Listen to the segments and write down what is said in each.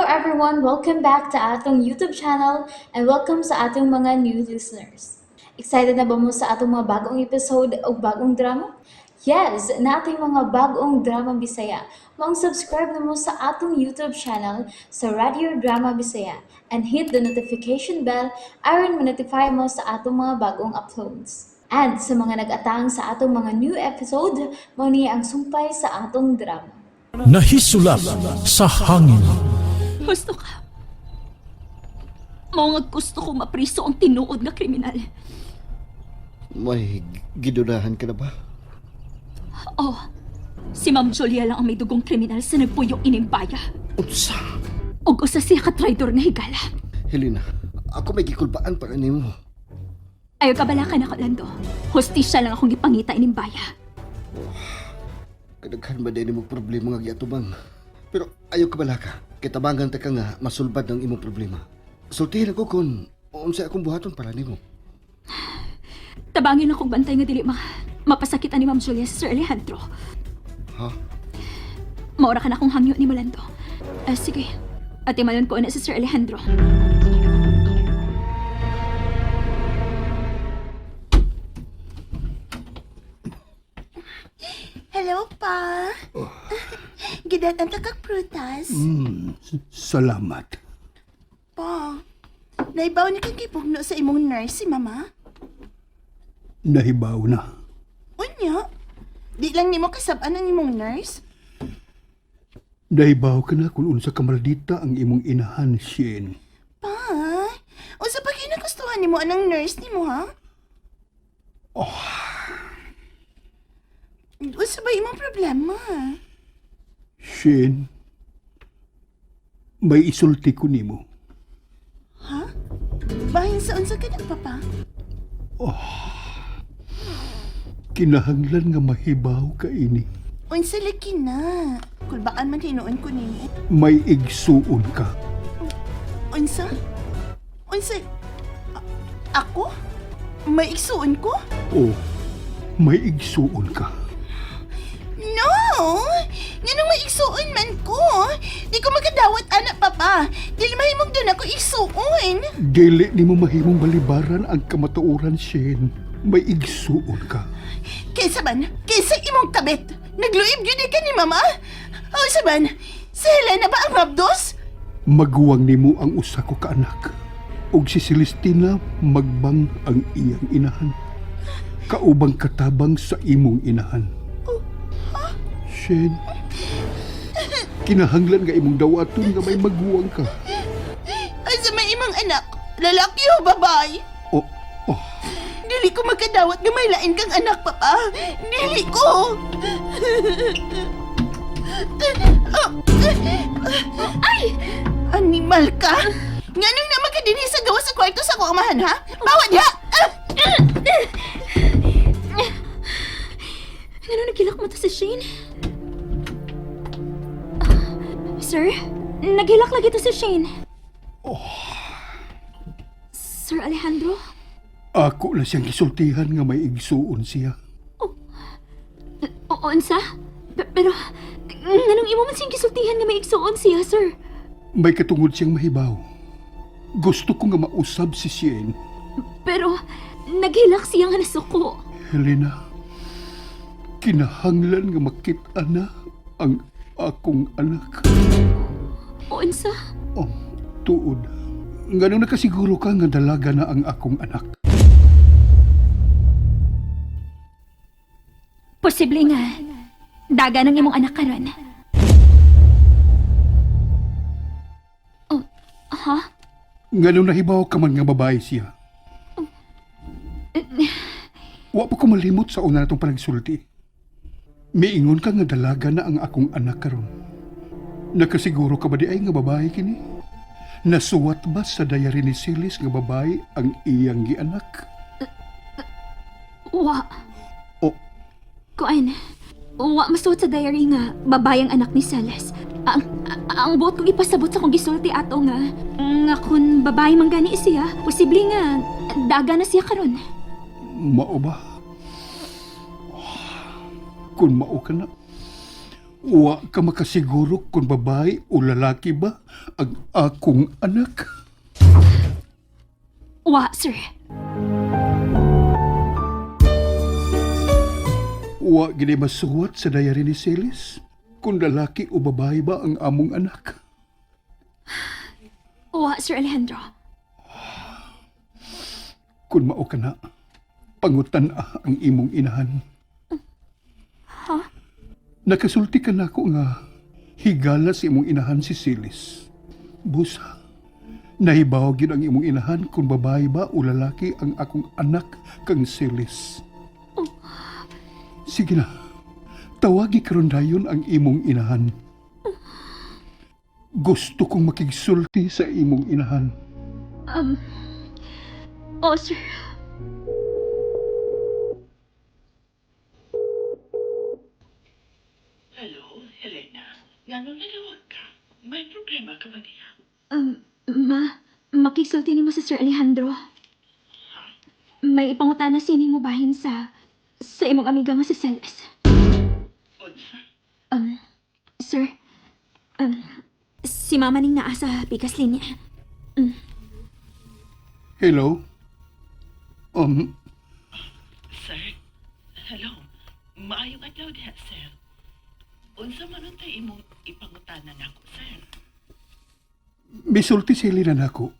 everyone! Welcome back to atong YouTube channel and welcome sa atong mga new listeners. Excited na ba mo sa atong mga bagong episode o bagong drama? Yes, nating mga bagong drama Bisaya. Maong subscribe na mo sa atong YouTube channel sa Radio Drama Bisaya and hit the notification bell aron ma-notify mo sa atong mga bagong uploads. And sa mga nag-atang sa atong mga new episode, mao ni ang sumpay sa atong drama. Nahisulap sa hangin. Gusto ka. Mao nga gusto ko mapriso ang tinuod nga kriminal. May gidudahan ka na ba? Oh, si Ma'am Julia lang ang may dugong kriminal sa nagpuyo ining baya. Unsa? Og usa siya ka traidor nga higala. Helena, ako may gikulbaan para nimo. Ayaw kabala ka na, Lando. Hostisya lang akong gipangita ining baya. Kadaghan ba din imong problema nga giatubang? Pero ayaw ka balaka. Kay tabangan ta ka nga masulbad ang imong problema. Sultihin ako kung unsay akong buhaton para nimo. Tabangin akong bantay nga dili mapasakitan ni Ma'am Julia sa Sir Alejandro. Ha? Maura ka na akong hangyo ni Molando. Ah, sige. Ate Malon ko na si Sir Alejandro. Hello, pa. Gidatan ta kag prutas. Salamat. Pa, naibaw ni kang gipugno sa imong nurse si mama? Nahibaw na. Unya, di lang nimo kasab-an ang imong nurse? Nahibaw ka na kung unsa ka maldita ang imong inahan, Shane. Pa, unsa pa kay nagustuhan nimo anang nurse nimo, ha? Oh. Unsa ba imong problema? Shane, may isulti ko nimo. Ha? Bahin sa unsa ka na, papa? Kinahanglan nga mahibaw ka ini. Unsa lagi na? Kulbaan man hinuon ko nimo. May igsuon ka. Unsa? Unsa? Ako? May igsuon ko? O, may igsuon ka. No! Nganong may igsuon man ko? Di ko makadawat anak, papa. Dili mahimong doon ako igsuon. Dili nimo mahimong balibaran ang kamatuoran, Shane. May igsuon ka. Kaysa man, kaysa imong kabit. Nagluib yun ka ni mama. O sa man, si Helena ba ang mabdos? Maguwang nimo ang usa ko ka anak. Ug si Celestina magbang ang iyang inahan. Kaubang katabang sa imong inahan. Shane, kinahanglan nga imong dawaton nga may maguwang ka. Asa may imong anak? Lalaki o babae? O, oh, Dili ko makadawat nga may lain kang anak, papa. Dili ko. Ay! Animal ka? Nganong naman ka dinhi sa gawas sa kwarto sa akong amahan, ha? Bawa diha! Ano naghilak mo to si Shane? Ah, sir, naghilak lagi to si Shane. Sir Alejandro? ako na siyang gisultihan nga may igsuon siya. Oo, unsa? Pero, nganong imo man siyang gisultihan nga may igsuon siya, sir? May katungod siyang mahibaw. Gusto ko nga mausab si Shane. Pero, naghilak siya nga nasuko. Helena, kinahanglan nga makit-a na ang akong anak. Unsa? Oh, tuod. Ngano nakasiguro ka nga dalaga na ang akong anak? Posible nga, daga ng imong anak karon. Oh, ha? Ngano nahibaw ka man nga babae siya? Wa pa ko malimot sa una natong panagsulti. Miingon ka nga dalaga na ang akong anak karon. Nakasiguro ka ba di ay nga babae kini? Nasuwat ba sa diary ni Silis nga babae ang iyang gianak? Wa. O, Kuan, wa masuot sa diary nga babayang anak ni Celes. Ang buot kong ipasabot sa kong gisulti ato nga nga kun babae man gani siya, posible nga daga na siya karon. mao ba? Kung mao ka na, Wa ka makasiguro kung babae o lalaki ba ang akong anak. Wa, sir. Wa gini masuwat sa diary ni Celis kung lalaki o babae ba ang among anak. Wa, Sir Alejandro. Kung mao ka na, pangutan ah ang imong inahan. Ha? Nakasulti ka na ako nga higala sa imong inahan si Silis. Busa, nahibaw gyud ang imong inahan kung babae ba o lalaki ang akong anak kang Silis. Sige na, tawagi karon dayon ang imong inahan. Gusto kong makigsulti sa imong inahan. Oh, sir. Hello, Helena. Ngano nanawag ka? May problema ka ba niya? Ma, makisulti nimo si Sir Alejandro. May ipangutana sini mo bahin sa imong amiga nga si Celes. Unsa? Sir, si mama ning naa sa pikas linya. Hello? Sir? Hello? Maayong adlaw diha, sir. Unsa man untay imong ipangutana nako, sir? Misulti si Helena nako.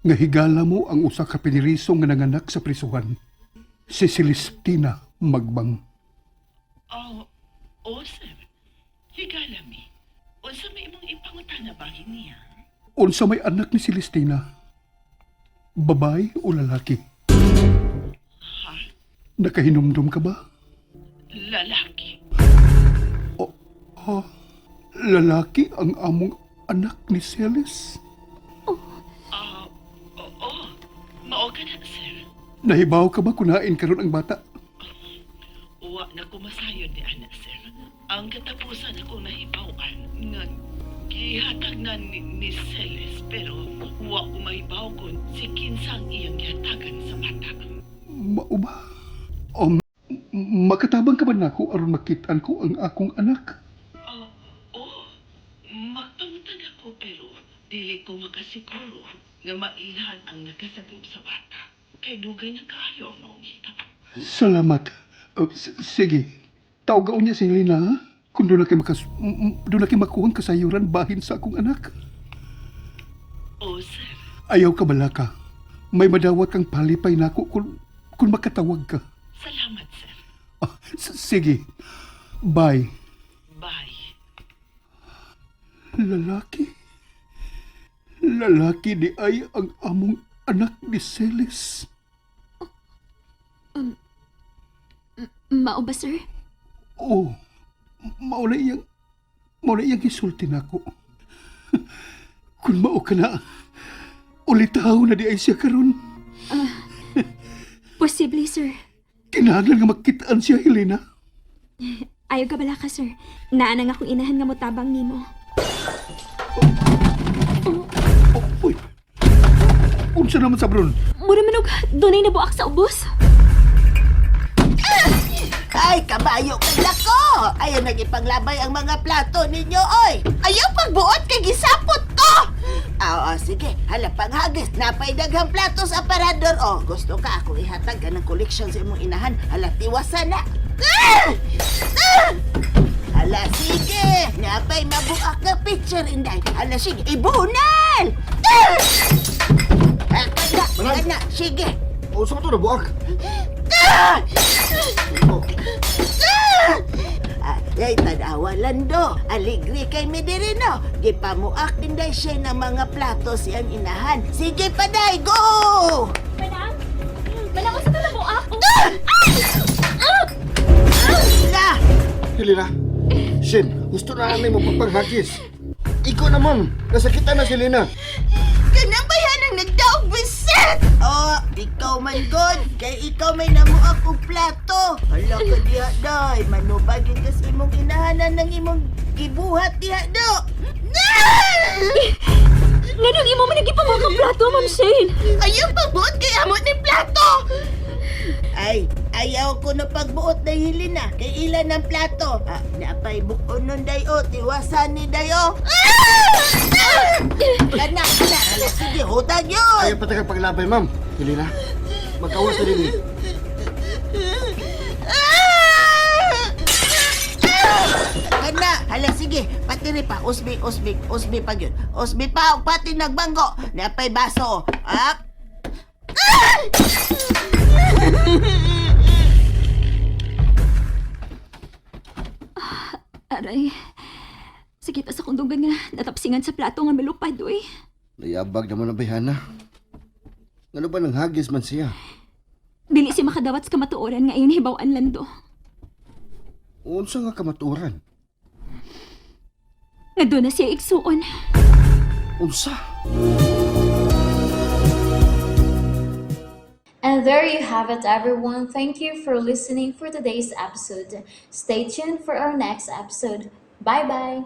Nga higala mo ang usa ka piniriso nga nanganak sa prisuhan. Si Celestina Magbang. Oh, oh, sir. Higala mi. Unsa may imong ipangutana bahin niya? Unsa may anak ni Celestina? Babae o lalaki? Ha? Nakahinumdum ka ba? Lalaki. O, ha? Lalaki ang among anak ni Celes? Ah, oo. Mao ka na, sir. Nahibaw ka ba kunain karon ang bata? Wa na kumasayon ni anak, sir. Ang katapusan akong nahibawan nga gihatag na ni Celes pero wa ko mahibaw kung si kinsang iyang gihatagan sa bata. Mao ba? Makatabang ka ba nako aron makitaan ko ang akong anak? Oh, oh, magpangutan ako pero dili ko makasiguro nga mailhan ang nakasagop sa bata. Kay dugay na kaayo ang maungita. Salamat. Sige. Tawag niya si Helena, ha? Kung doon na kayo, doon na kayo makuha ang kasayuran bahin sa akong anak. Oh, sir. Ayaw ka balaka. May madawat kang palipay nako kung makatawag ka. Salamat, sir. Ah, sige. Bye. Bye. Lalaki. Lalaki di ay ang among anak ni Celes. Mao ba, sir? Oh, mauna iyang gisulti nako. Kung mao ka na, ulitaw na di ay siya karon. Posible, sir. Kinahanglan nga makitaan siya, Helena. Ayaw ka bala ka, sir. Naa na nga akong inahan nga motabang nimo. Oh, uy. Unsa naman sa bron? Mura man og dunay nabuak sa ubos. Ay, kabayo ka nako! Ayaw nagipanglabay ang mga plato ninyo, oy! Ayaw pagbuot kay gisapot ko! Oo, sige. Hala, panghagis. Napay daghang plato sa aparador. Oh, gusto ka ako ihatag ka ng koleksyon sa imong inahan. Hala, tiwasan na. Ah! Ah! Hala, sige. Napay mabuak nga picture, inday. Hala, sige. Ibunal! Ah! Ah, kana, kana. Sige. O sa to na buak? Ah! Ay, tanawa lando. Aligri kay Medirino. Gipamuak din day siya ng mga plato siyang inahan. Sige paday, go! Manang! Manang, usa to nabuak? Na! Helena. Shin, gusto na namin mo pagpanghagis. Ikaw na ma'am, nasakitan na si Helena. Kanang bayanang nagdaog bisit! Oh, ikaw man god, kay ikaw may namuak og plato. Hala ka diha day, manubag gyud kas imong inahanan ng imong gibuhat diha do. Nganong imo man nagipamuak ang plato, Ma'am Shane? Ayaw pagbuot kay amo ni plato! Ay, Ayaw ko na pagbuot na Helena. Kay ilan ang plato. Ah, napay bukon nun dayo. Tiwasan ni dayo. Ah! Kana, kana. Hala, sige, hutag yun. Ayaw pa tagang paglabay, ma'am. Helena, magkawas na din eh. Kana, hala sige, patiri pa, usbi, usbi, usbi pa yun. Usbi pa, ug pati nagbanggo. Napay baso. Up. Aray. Sakit sa akong dunggan nga natapsingan sa plato nga melupad, uy. Nayabag naman ang bayhana. Ano ba nang hagis man siya? Dili siya makadawat sa kamatuoran nga iyon hibaw-an Lando. Unsa nga kamatuoran? Nga doon na siya igsuon. Unsa? And there you have it, everyone. Thank you for listening for today's episode. Stay tuned for our next episode. Bye bye.